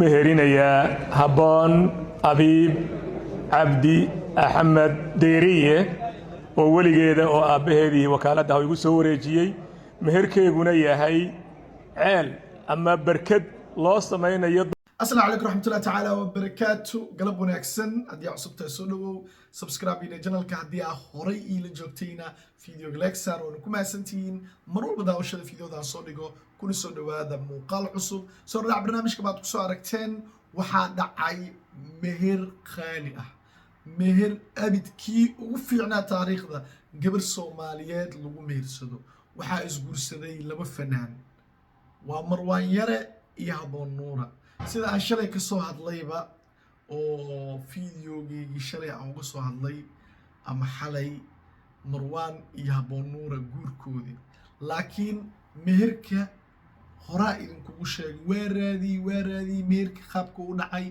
Meherinayaa Habboon Abiib Cabdi Axmed Deeriye oo weligeeda oo aabbaheedii wakaaladda igu soo wareejiyey, meherkeeguna yahay ceel ama berked loo samaynayo. Asalaamu calaykum raxmatullahi tacaala wabarakaatu. Galab wanaagsan. Haddii aa cusubtahay, soo dhawow, subscribe ina channelka. Haddii aa horay iila joogtayna, videoga like saar. Waana ku mahadsantihiin mar walba daawashada videoda aan soo dhigo. Kuna soo dhawaada muuqaal cusub. Soo dhadhac barnaamijka baad kusoo aragteen, waxaa dhacay meher qaali ah, meher abidkii ugu fiicnaa taariikhda gabar Soomaaliyeed lagu mehersado. Waxaa isguursaday laba fanaan, waa Marwaan Yare iyo Haboon Nuura. Sida aan shalay ka soo hadlayba oo videogeygii shalay aan uga soo hadlay ama xalay, Marwaan iyo Haboon Nuura guurkoodii, laakiin meherka horaa idinkugu sheegay. Waa raadiyey, waa raadiyey meherka qaabka u dhacay,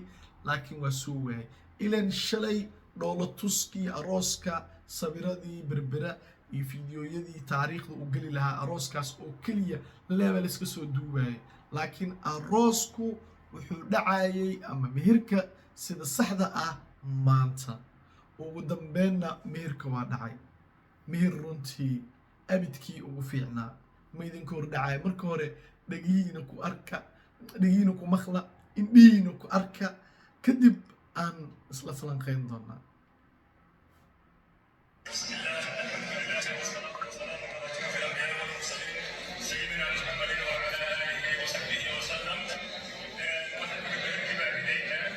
laakiin waa soo waayay. Ilan shalay dhoolo tuskii arooska, sawiradii berbera iyo fideoyadii taariikhda u geli lahaa arooskaas oo keliya level iska soo duubayay, laakiin aroosku wuxuu dhacayay ama meherka sida saxda ah maanta. Ugu dambeynna meherka waa dhacay, meher runtii abidkii ugu fiicnaa. Ma idinka hor dhacaya. Marka hore dhegihiina ku arka, dhegihiina ku maqla, indhihiina ku arka, kadib aan isla falanqeyn doonaa. بسم الله، الحمد لله، والصلاة والسلام على أشرف الأنبياء والمرسلين، سيدنا محمد وعلى آله وصحبه وسلم. Waxaan meherkii baa ridaynaa.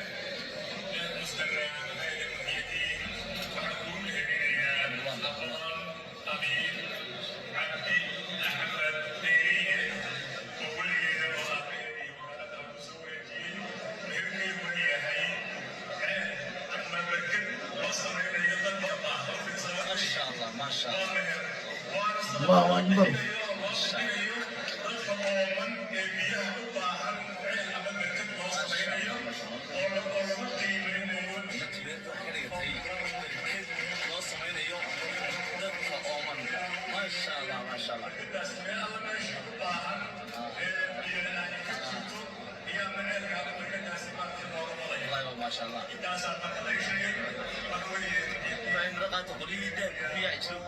Mr. Maxamed Muxyidiin, waxaan kuu meherinayaa Habboon Abiib Cabdi Axmed Deeriye oo weligeeda oo aabbaheedii wakaaladda ku soo wareejiyey, meherkeeguna yahay ceel ama berked loo samaynayo dadka baahan. ما شاء الله، ما شاء Waa الله. meher, waana Allahu akbar. loo bixinayo dadka ooman ee biyaha u baahan, ceel ama berked loo samaynayo oo lagu qiimeynayo. Loo samaynayo dadka ooman. ما شاء الله، ما شاء الله. Berkadaas meel alla meesha u baahan ee biyo la'aani ka jirto iyo ama ceelka ama berkadaasi maaragtay looga qodaya. والله ما شاء الله. Intaasaa marka laga sheegay waxa weeye. Ibrahim raqaata qolyihii dahabka ku yaaci jiro.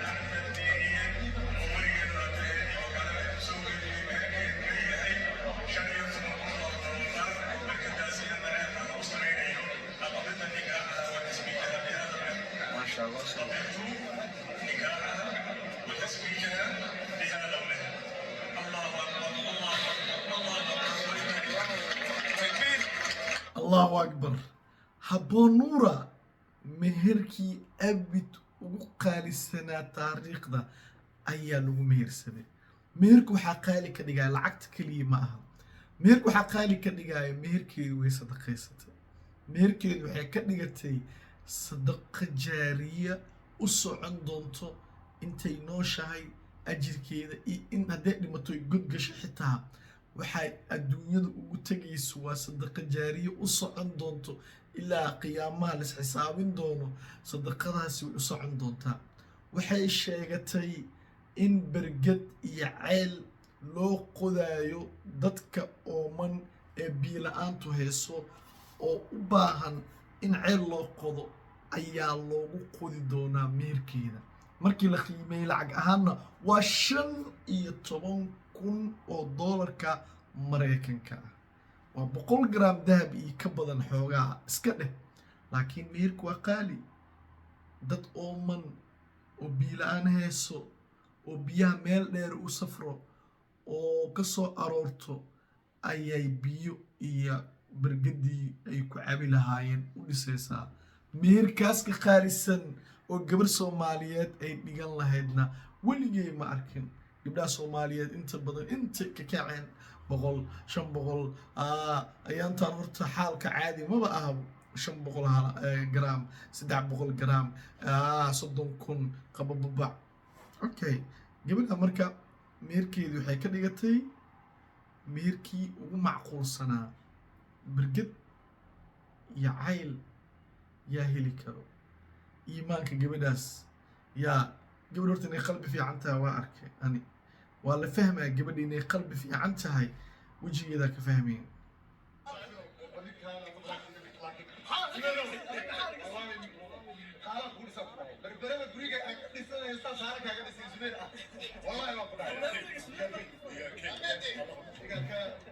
Axmed Deeriye oo weligeeda aabbaheedii wakaalada ku soo wareejiyey, meherkeeduna yahay $15,000, berkadaasi ama ceelka lagu samaynayo. أقبلت نكاحها وتزويجها بهذا المهر؟ ما شاء الله. قبلت نكاحها وتزويجها بهذا المهر. الله أكبر، الله أكبر، الله أكبر، تكبير. Allahu akbar. Habboon Nuura meherkii abid ugu qaalisanaa taariikhda ayaa lagu mehersaday. Meherka waxaa qaali ka dhigaya lacagta keliya ma aha. Meherka waxaa qaali ka dhigaya meherkeedu way sadaqaysatay. Meherkeedu waxay ka dhigatay sadaqa jaariya u socon doonto intay nooshahay ajirkeeda, iyo in hadday dhimato god gasho xitaa waxay adduunyada ugu tegayso waa sadaqa jaariye u socon doonto ilaa qiyaamaha la isxisaabin doono. Sadaqadaasi way u socon doontaa. Waxay sheegatay in bergad iyo ceel loo qodaayo dadka ooman ee biyo la'aantu hayso oo u baahan in ceel loo qodo ayaa loogu qodi doonaa. Meherkeeda markii la qiimeeyey lacag ahaanna waa 15,000 oo doolarka Maraykanka ah, waa 100 gram dahab iyo ka badan xoogaa iska dheh. Laakiin meherku waa qaali. Dad ooman oo biyo la'aan hayso oo biyaha meel dheer u safro oo ka soo aroorto ayay biyo iyo bergadii ay ku cabi lahaayeen u dhisaysaa. Meherkaas ka qaalisan oo gabar Soomaaliyeed ay dhigan lahaydna weligay ma arkin. Gabdhaha Soomaaliyeed inta badan intay ka kaceen 100, 500 ayaantaan. Horta xaalka caadi maba aha. 500 gram, 300 gram, 30,000 qabababac. Okay, gabadha marka meherkeedii waxay ka dhigatay meherkii ugu macquulsanaa. Berged iyo cayl yaa heli karo? Iimaanka gabadhaas yaa gabadh horta inay qalbi fiican tahay waa arkay ani. Waa la fahmaya gabadha inay qalbi fiican tahay, wejigeedaa ka fahmaya. Berberada guriga aan ka dhisanayo saa saara kaaga dhisay, Zubeer ah. Wallahi waan ku dhahay.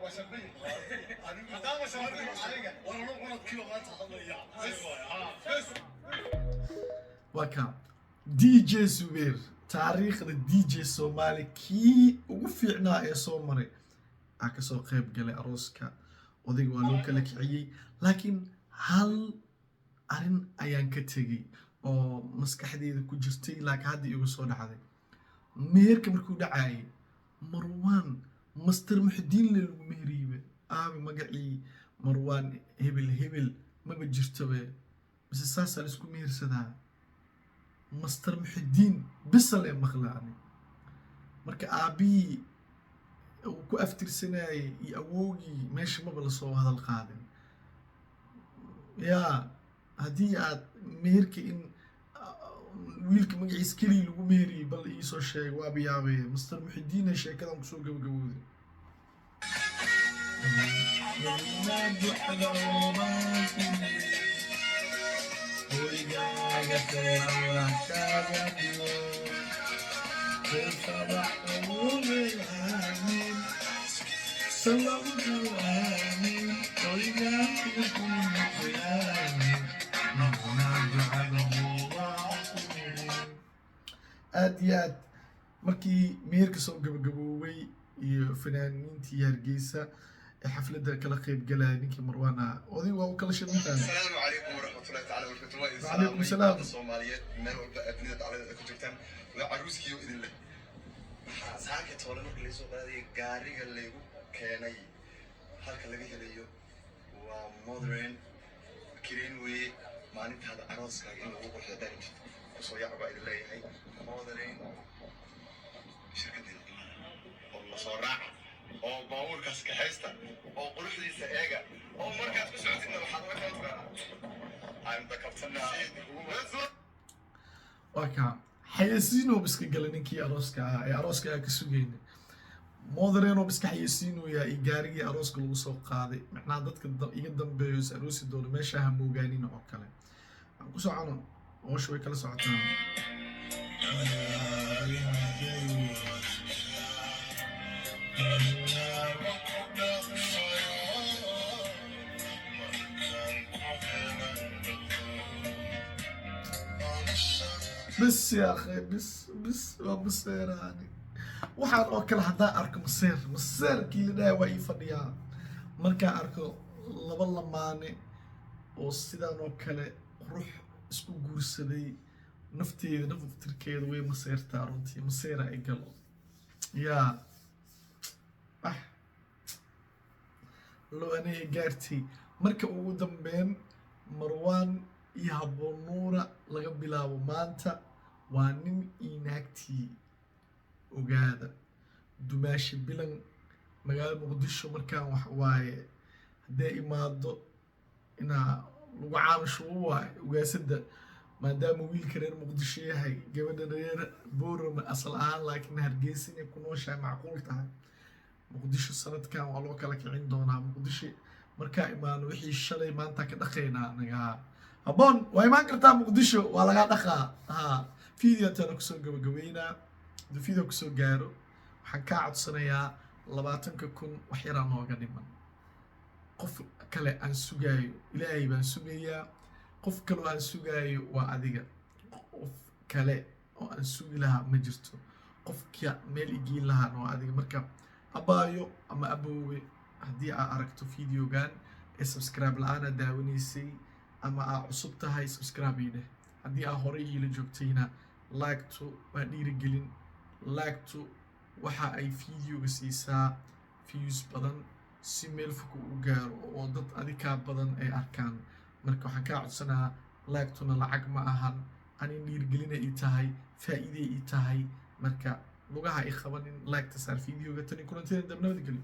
Waa shaqay. Haddaama shaqay aniga. Bas. Waa kaa DJ Zubeer, taariikhda DJ Soomaali kii ugu fiicnaa ee soo maray aa kasoo qayb galay arooska. Odayga waa loo kala kiciyey, laakiin hal arrin ayaan ka tegey oo maskaxdeyda ku jirtay, laakiin hadda igu soo dhacday. Meherka markuu dhacayay, Marwaan Master Muxudiin le lagu meheriyibe. Aabi magacii Marwaan hebel hebel maba jirtobe, mise saasaa laisku mehersadaa? Master Muxidiin bisal ee maqlaani. Marka aabbihii uu ku aftirsanayay iyo awowgii meesha maba lasoo hadal qaadin. Yaa haddii aad meherka in wiilka magaciisa keligii lagu meheriyey, bal iisoo sheeg. Waaba yaabay Master Muxidiine sheekadan kusoo gabagabowday. Hoygaaga khayr Allah kaaga dhigo. Aamin. Salawatu aamin. Hoygaaga ku noqoy aamin. Noqonaa ducada waa ku. Aad iyo aad markii meherka soo gabagaboobay iyo fanaaniintii Hargeysa ee xafladda kala qayb galaya, ninkii Marwaan ah oday waa u kala shidantaan. السلام عليكم ورحمة الله تعالى وبركاته. وعليكم السلام. Soomaaliyeed meel walba adduunyada dacaladeeda ku jirtaan, waa caruuskiyo idin leh. Waxaa saaka toole marka laysoo qaadaya gaariga laygu keenay, halka laga helayo waa Modern Crane weeye. Maalintaada arooskaaga in lagu qurxiyo darajid kusoo yac baa idin leeyahay. Modern shirkadeeda imaada oo lasoo raaca oo baabuurkaas kaxaysta oo quruxdiisa eega, oo markaad ku socotidna waxaad uga kala taqaanaa, "I'm the captain now." Let's go. Waa kaa xayeysiinoob iska galay ninkii arooska ahaa ee arooska aa ka sugayna. Moderenob iska xayeysiinoyaa iyo gaarigii arooska lagu soo qaaday. Macnaha dadka iga dambeeyo is aroosi doono meesha ha moogaanina oo kale. Aan ku socono, howsha way kala socotaa. Bas ya akhi, bas bas, waa maseeraani. Waxaan oo kale haddaan arko, maseer maseerkii la dhahay waa ii fadhiyaa. Markaan arko laba lamaane oo sidaan oo kale qurux isku guursaday, nafteeda naftirkeeda way maseertaa runtii, maseera ay galo. Yaa ah loo aniga gaartay. Marka ugu dambeyn, Marwaan iyo Habboon Nuura laga bilaabo maanta waa nin iyo naagtii. Ogaada, dumaashi bilan magaalada Muqdisho markaan wax waaye hadday imaado inaa lagu caanshubo waaye ugaasada, maadaama wiilka reer Muqdisho yahay, gabadha reer Boorama asal ahaan, laakiin Hargeysa inay ku nooshahay macquul tahay. Muqdisho sanadkan waa loo kala kicin doonaa. Muqdisho markaa imaano, wixii shalay maanta ka dhaqaynaa anaga. Habboon waa imaan kartaa Muqdisho, waa lagaa dhaqaa. Ha video intaana kusoo gabagabeynaa. Hadduu video kusoo gaaro, waxaan kaa codsanayaa 20,000 wax yaraa nooga dhiman. Qof kale aan sugaayo, Ilaahay baan sugayaa, qof kaloo aan sugaayo waa adiga. Qof kale oo aan sugi lahaa ma jirto, qofka meel igiin lahaana waa adiga. Marka abaayo ama aboowe, haddii aa aragto videogan ee subscribe la-aan aad daawanaysay ama aa cusub tahay, subscribe ii dheh. Haddii aa horey iila joogtayna, like-tu waa dhiirigelin. Like-tu waxa ay videoga siisaa views badan si meel fog uu u gaaro oo dad adikaa badan ay arkaan. Marka waxaan kaa codsanaa, like-tuna lacag ma ahan, anin dhiirigelina ii tahay, faa'iiday ii tahay. Marka lugaha i qabanin, like-ta saar videoga. Tani kulanteeda dab, nabadgelyo.